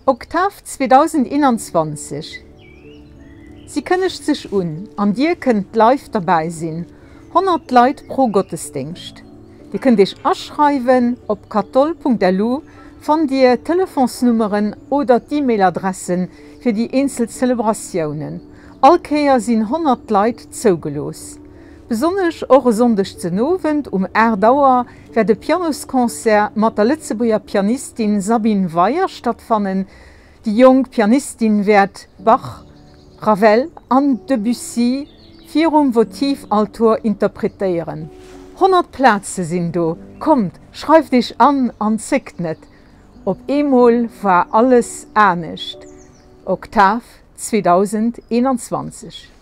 Oktav 2021, Si kënnegt sech un an Dir kënnt live derbäi sinn, 100 Leit pro Gottesdéngscht. Dir kënnt Iech aschreiwen, op kathol.lu fannt Dir d'Telefonsnummeren oder d'E-Mail-Adressen fir déi eenzel Zelebratiounen. All Kéier sinn 100 Leit zougelooss. Besonnesch och e Sonndeg den Owend um 8 Auer wäert e Pianosconcert mat der Lëtzebuerger Pianistin Sabine Weyer stattfannen. Déi jonk Pianistin wäert Bach, Ravel an Debussy virum Votivaltor interpretéieren. 100 Plaze sinn do, kommt, schreift iech an an zéckt net! Op eemol war alles anescht, Oktav 2021.